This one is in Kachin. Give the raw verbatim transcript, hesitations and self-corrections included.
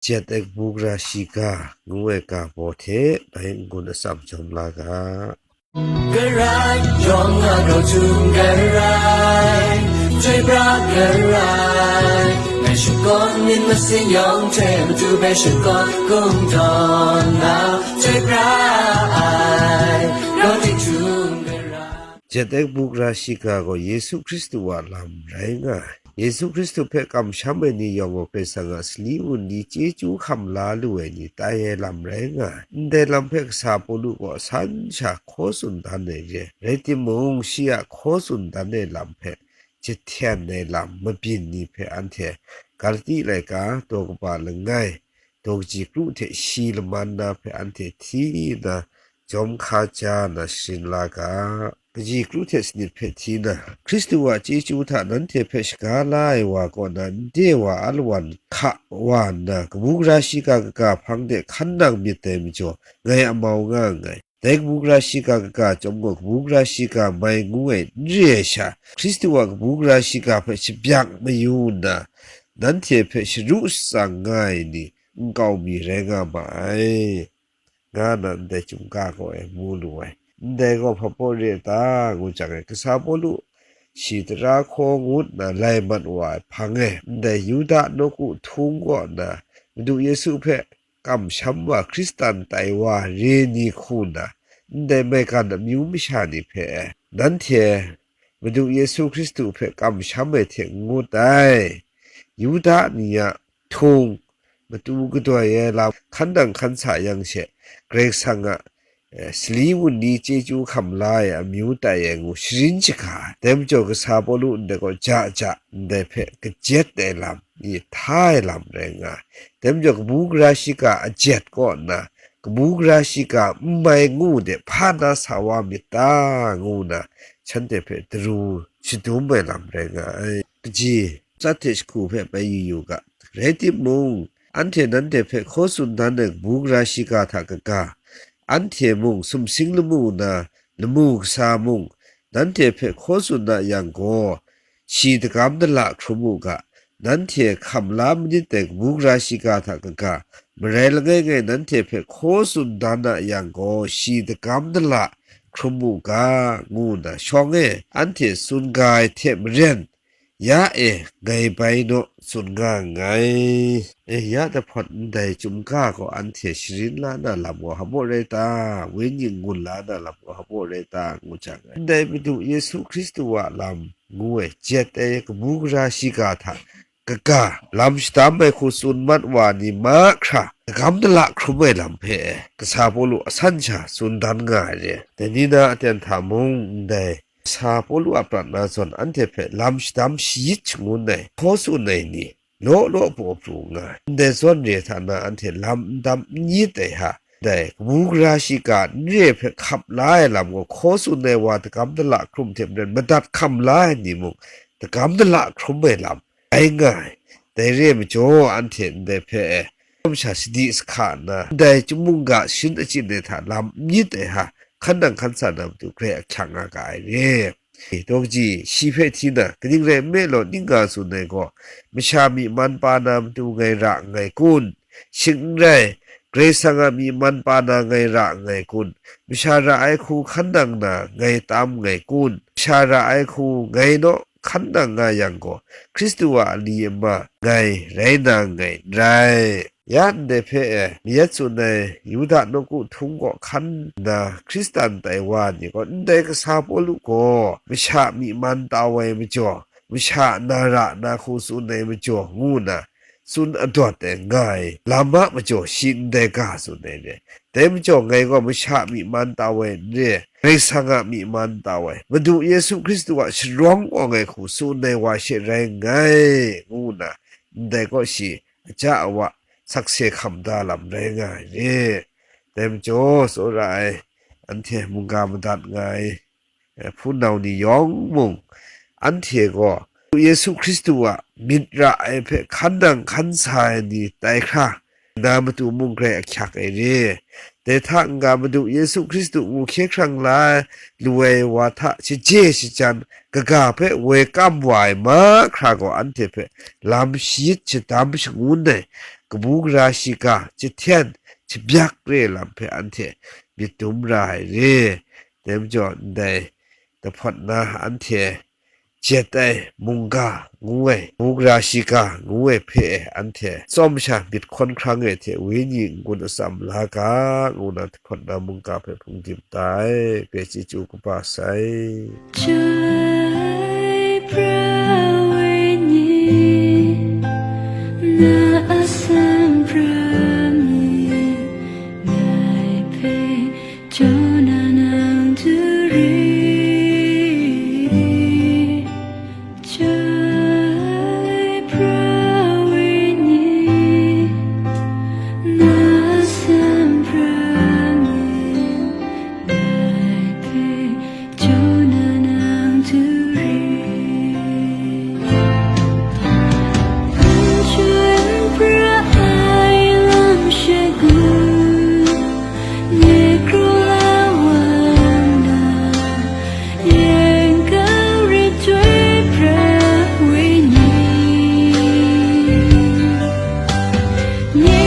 jet ai kabu gara shiga ngu ai ga baw hte bai n-gun atsam jawm la ga. Karai, yawng a grau htum karai, chyoi pra karai, ngai shakawn myit masin yawng hte matu bai shakawn kungdawn na, chyoi pra ai, grau tik htum karai. Jet ai kabu gara shiga gaw Yesu Hkristu a lam rai nga ai. Yesu Hkristu hpe kamsham ai ni yawng gaw Karai Kasang a sali wunli chyeju hkam la lu ai ni tai ai lam rai nga ai. Ndai lam hpe kasa Pawlu gaw san sha hkaw tsun dan ai re, rai timung, shi a hkaw tsun dan ai lam hpe jahten ai lam mabyin ni hpe anhte Galati laika daw kaba langai, daw kaji kru hte shi laman na hpe anhte hti nna, jawm hkaja na sharin la ga. Kaji kru hte sanit hpe hti na, Hkristu a chyeju hta nanhte hpe shaga la ai wa kaw na nde wa alawan hka wa nna, kabu gara shiga kaga hpang de hkan nang myit dai majaw, ngai amau nga nngai. Dai kabu gara shiga kaga chyawm gaw, kabu gara shiga mai ngu ai n re ai sha, Hkristu a kabu gara shiga hpe shabyak mayu nna, nanhte hpe sharu shatsang nga ai ni nkau mi rai nga ma ai, nga na ndai chyum ga gaw e mu lu ai. Ndai gaw hpa baw re ta, ngu jang e, kasa Pawlu shi tara hkaw ngut nna lai mat wa ai hpang e, ndai Yuda nawku htung kaw na Madu Yesu hpe kamsham wa Hkristan tai wa re ni hku na, ndai maigan amyu masha ni hpe, nanhte Madu Yesu Hkristu hpe kamsham ai hte n ngut ai. Yuda ni a htung, matu kadoi ai lam hkan nang hkan sa yang she, Karai Kasang a, eh, sali wunli chyeju hkam la ai amyu tai ai ngu sharin shaga ai. Dai majaw, kasa Pawlu ndai gaw ja ja ndai hpe kajet ai lam, i hta ai lam rai nga ai. Dai majaw, kabu gara shiga ajet kaw nna, kabu gara shiga n mai ngu de, hpa na sa wa myit ta, ngu nna, shanhte hpe daru shadum ai lam rai nga ai. Kaji, tsat hte jahku hpe bai yu yu ga. Rai timung, anhte nanhte hpe hkaw tsun dan ai kabu gara shiga hta kaga, anhte mung, sumsing lamu na lamu kasa mung, nanhte hpe hkaw tsun na yang gaw, shi dagam dala hkrum u ga, nanhte hkam la manit dai kabu gara shiga hta kaga, marai langai ngai nanhte hpe hkaw tsun dan a yang gaw, shi dagam dala hkrum u ga, ngu nna shawng e anhte tsun ga ai hte maren, ya e, ngai bai naw tsun nga nngai. E, ya dahpawt ndai chyum ga gaw anhte sharin la na lam gaw hpa baw rai ta? Wenyi n-gun la na lam gaw hpa baw rai ta? Ngu jang ai. Ndai Madu Yesu Hkristu a lam ngu ai, jet ai kabu gara shiga hta kaga, lam shadam ai hku tsun mat wa ni mahkra, dagam dala hkrum ai lam hpe, kasa Pawlu asan sha tsun dan nga ai re. Dai ni na aten hta mung ndai, kasa Pawlu a prat na zawn anhte hpe lam shadam shayit shangun ai, hkaw tsun ai ni, law law paw pru nga ai. Ndai zawn re hta na anhte lam n dam n yit ai ha, dai kabu gara shiga n re hpe hkap la ai lam gaw, hkaw tsun ai wa dagam dala hkrum hte maren madat hkam la ai ni mung, dagam dala hkrum ai lam rai nga ai. Dai re ai majaw, anhte ndai hpe e, masha sadi sahka nna, ndai chyum mungga shin achyin ai hta lam n yit ai ha, hkan nang hkan sa na matu grai ahkyak nga ga ai re. Daw kaji, shi hpe hti na, kaning rai nme law, ning nga tsun ai gaw, masha myi man pa na matu ngai ra nngai kun? Shing n rai, Karai Kasang a myi man pa na ngai ra nngai kun? Masha ra ai hku hkan nang na ngai tam nngai kun? Masha ra ai hku ngai naw hkan nang nga yang gaw, Hkristu a ali ama ngai rai na nngai n rai. Ya ndai hpe e, mayat tsun ai Yuda nawku htung kaw hkan nna Hkristan tai wa ni gaw, ndai kasa Pawlu gaw masha myi man tau ai majaw, masha na ra na hku tsun ai majaw ngu nna, tsun adawt ai nga ai lam a majaw, shi ndai ga tsun ai re. Dai majaw, ngai gaw masha myi man tau ai n re, Karai Kasang a myi man tau ai, Madu Yesu Hkristu a sharawng awng ai hku tsun ai wa she rai nngai, ngu nna, ndai gaw shi aja awa sakse hkam da lam rai nga ai re. Dai majaw, tsawra ai, anhte mungga madat nga ai, eh, hpunau ni yawng mung, anhte gaw Yesu Hkristu a myit ra ai hpe hkan nang hkan sa ai ni tai hkra, na matu mung grai ahkyak ai re. Dai hta n-ga, Madu Yesu Hkristu ngu hkye hkrang la lu ai wa hta shaje shajan kaga hpe woi kam wa ai mahkra gaw, anhte hpe lam shayit shadam shangun ai, kabu gara shiga, jahten, jabyak re ai lam hpe anhte myit dum ra ai re. Dai majaw ndai dahpawt na anhte jet ai mungga ngu ai, kabu gara shiga ngu ai hpe anhte tsawm sha myit hkawn hkrang ai hte wenyi n-gun atsam la ga, ngu na dahpawt na mungga hpe hpung dim tai. Grai chyeju kaba sai. Jai pra wenyi, na asan pra mi, ngai hpe jaw na nang du ri. Jai pra wenyi, na asan pra mi, ngai hpe jaw na nang du ri. N chyoi n pra ai lam shagu, nye kraw la wa na, yen kau rit joi pra wenyi. Nye